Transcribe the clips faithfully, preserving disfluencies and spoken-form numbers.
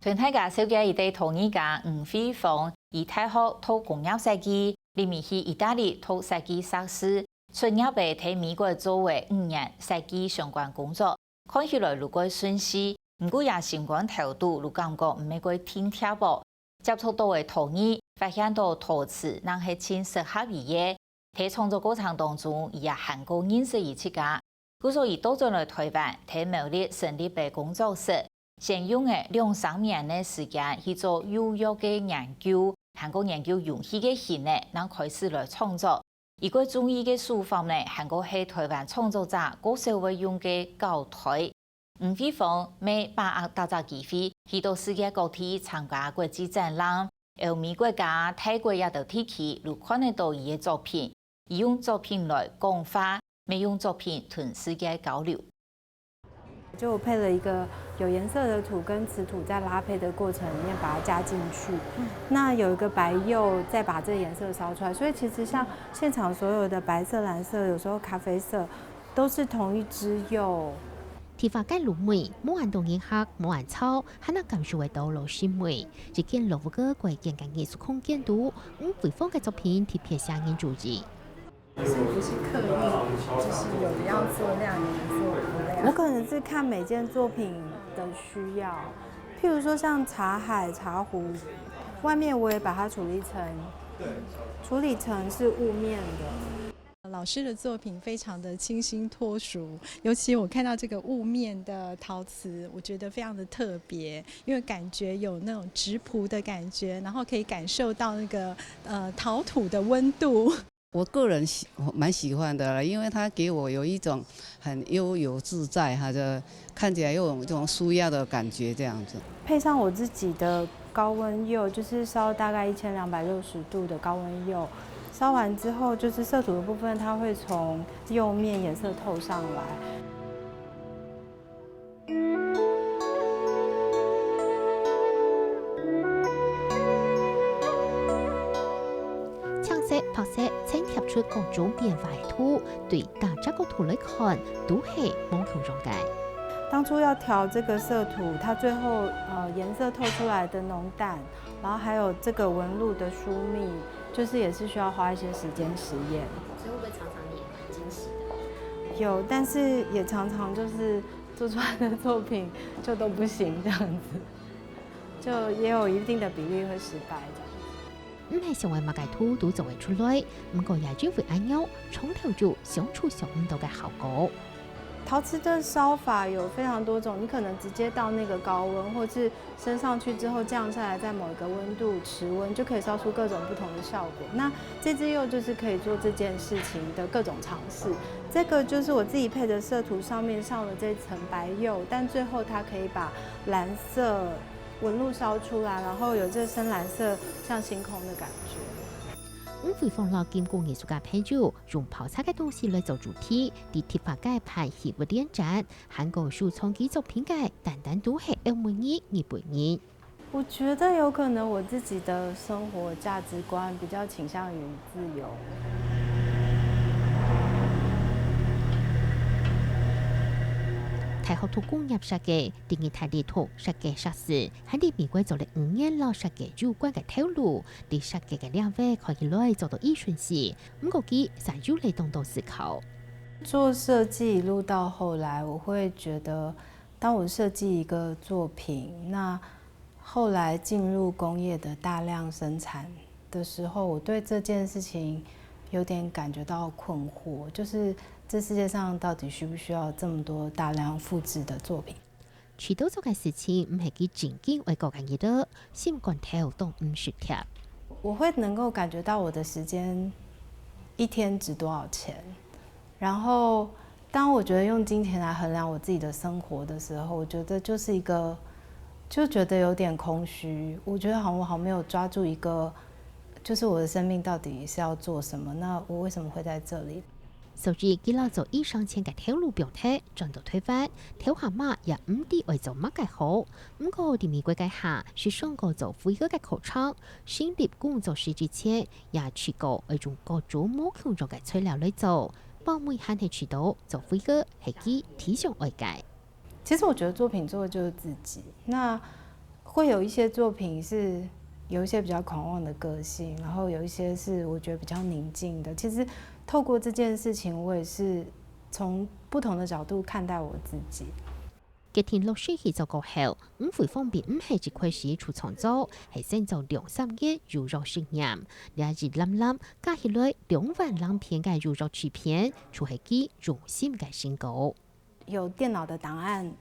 同大家紹介一個台語家吳慧芳，佢大學讀工業設計，入面去義大利讀設計碩士，出業仔在美國做仔五年設計相關工作。看起來就蓋順序，毋過也心肝頭肚就感覺毋係蓋定著哦。接觸到个陶藝，發現到陶瓷正係盡適合佢个。在創作過程當中，佢也還過認識佢自家。故所佢倒轉來台灣，在苗栗成立个工作室，先用个兩三年个時間去做幼約个研究，還過研究容器个形仔，正開始來創作。佢蓋中意个手法呢，還過係台灣創作者較少會用个鉸推。吳慧芳乜把握逐隻機會，去到世界各地參加國際展覽，歐美國家、泰國這兜地區就看得到佢个作品。佢用作品來講話，乜用作品同世界交流。就我配了一個有顏色的土跟瓷土在拉坯的過程裡面把它加進去，那有一個白釉再把這個顏色燒出來，所以其實像現場所有的白色、藍色，有時候咖啡色，都是同一支釉。地方个路尾，無恁多人客，無恁吵，還能感受得到老師味。一間老屋个改建个藝術空間肚，吳慧芳个作品特別吸引人注意。是不是刻意就是有的要做亮，有的做不亮？我可能是看每件作品的需要，譬如说像茶海、茶壶，外面我也把它处理成，处理成是雾面的。老师的作品非常的清新脱俗，尤其我看到这个雾面的陶瓷，我觉得非常的特别，因为感觉有那种质朴的感觉，然后可以感受到那个呃陶土的温度。我个人喜蛮喜欢的啦，因为它给我有一种很悠游自在，它的看起来又有这种舒压的感觉，这样子。配上我自己的高温釉，就是烧大概一千两百六十度的高温釉，烧完之后就是色土的部分，它会从釉面颜色透上来。青色、白色，襯貼出各種變化个圖，對逐隻角度來看，都係無共樣个。当初要调这个色土，它最后呃颜色透出来的浓淡，然后还有这个纹路的疏密，就是也是需要花一些时间实验。所以会不会常常你也蛮惊喜的？有，但是也常常就是做出来的作品就都不行这样子，就也有一定的比例会失败这样。毋係想愛麼个圖都做會出來，毋過也因為恁樣，長透就想出想毋到个效果。陶瓷的烧法有非常多种，你可能直接到那个高温，或是升上去之后降下来，在某一个温度持温，就可以烧出各种不同的效果。那这支釉就是可以做这件事情的各种尝试。这个就是我自己配的色图上面上了这层白釉，但最后它可以把蓝色纹路烧出来，然后有这深蓝色像星空的感觉。吳慧芳摎金工藝術家朋友用泡茶个東西來做主題，佇迪化街辦起物聯展，還過收藏佢作品个，單單都係歐美人、日本人。我觉得有可能我自己的生活价值观比较倾向于自由。大學讀工業設計，第二大二讀設計碩士，還佇美國做了五年摎設計有關个頭路，佇設計个領域看起來做到已順序，毋過佢煞有了當多思考。做設計一路到後來，我會覺得，當我設計一個作品，那後來進入工業的大量生產的時候，我對這件事情有點感覺到困惑，就是這世界上到底需不需要這麼多大量複製的作品？徐導做个事情毋係佢正經愛過个日子，心肝頭當毋適貼。我會能夠感覺到我的時間一天值多少錢，然後當我覺得用金錢來衡量我自己的生活的時候，我覺得就是一個，就覺得有點空虛。我覺得好像我好像沒有抓住一個，就是我的生命到底是要做什麼？那我為什麼會在這裡？所以佢摎做醫生前个頭路放忒，轉到台灣，頭下嘛也毋知愛做麼个好。毋過佇美國該下，係上過做會計个課程，成立工作室之前，也試過愛用各種無共樣个材料來做。包尾還係徐導做會計係佢第一想愛个。其實我覺得作品做的就是自己。那会有一些作品是有一些比较狂妄的个性，然后有一些是我觉得比较宁静的。其实透过这件事情，我也是从不同的角度看待我自己。決定落實去做過後，吳慧芳並毋係一開始就創作，係先做兩三個有約實驗，這一攬攬加起來兩萬零篇个有約製片，就係佢用心个成果。有電腦的檔案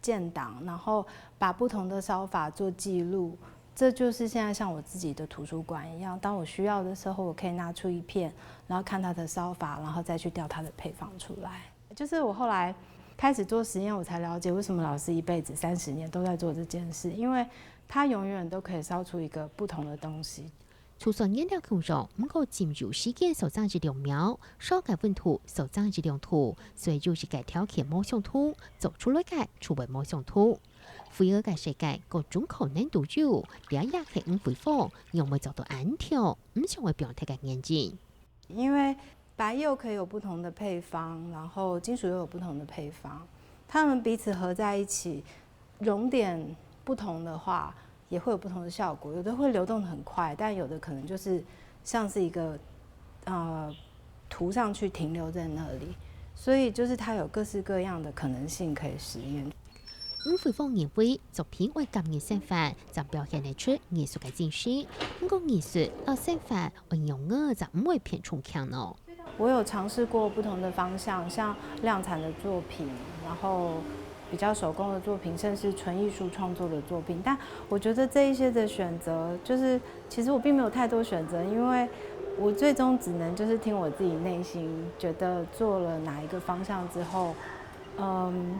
建檔，然後把不同的烧法做记录。这就是现在像我自己的图书馆一样，当我需要的时候，我可以拿出一片，然后看它的烧法，然后再去调它的配方出来。就是我后来开始做实验，我才了解为什么老师一辈子三十年都在做这件事，因为他永远都可以烧出一个不同的东西。就算原料共樣，毋過浸油時間所爭一兩秒，燒个溫度所爭一兩度，所以有一个條件無相同，做出來个就會無相同。飛蛾个世界各種可能都有，這也係吳慧芳仰會做到恁暢，毋想會放忒个原因。因為白釉可以有不同的配方，然後金屬又有不同的配方，它们彼此合在一起，熔点不同的话，也会有不同的效果。有的会流动得很快，但有的可能就是像是一个呃涂上去停留在那里，所以就是它有各式各样的可能性可以实验。吳慧芳認為，作品愛感染生活，正表現得出藝術个精神。毋過藝術摎生活愛仰仔，正毋會偏重強呢？我有尝试过不同的方向，像量产的作品，然后比较手工的作品，甚至纯艺术创作的作品。但我觉得这一些的选择，就是其实我并没有太多选择，因为我最终只能就是听我自己内心觉得做了哪一个方向之后，嗯，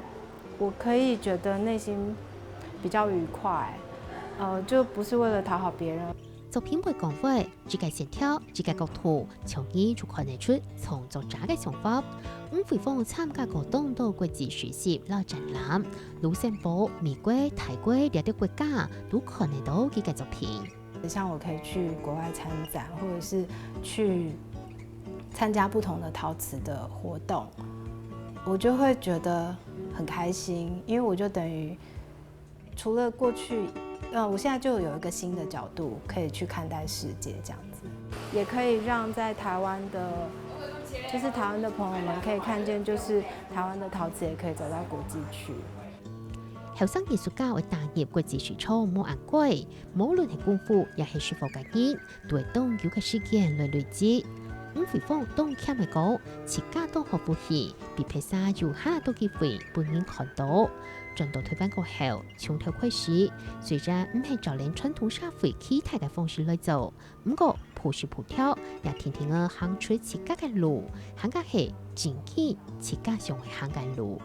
我可以觉得内心比较愉快，呃，就不是为了讨好别人。作品會講話，一个線條，一个角度，從而就看得出創作者个想法。吳慧芳參加過當多國際市集摎展覽，盧森堡、美國、泰國這兜國家都看得到佢个作品。像我可以去國外參展，或者是去参加不同的陶瓷的活动，我就会觉得很开心，因为我就等于除了过去，呃，我现在就有一个新的角度可以去看待世界，这样子也可以让在台湾的，就是台湾的朋友们可以看见，就是台湾的陶瓷也可以走到国际去。後生藝術家會踏入國際市場無恁快，無論係功夫也係識貨个人，都會當有个時間來累積。吳慧芳當謙个講，自家當好福氣，比別儕有較多機會分人看到。轉到台灣過後，從頭開始，雖然毋係照等傳統社會期待个方式來做，毋過步步跳跳，也定定仔行出自家个路，行个係真經自家想愛行个路。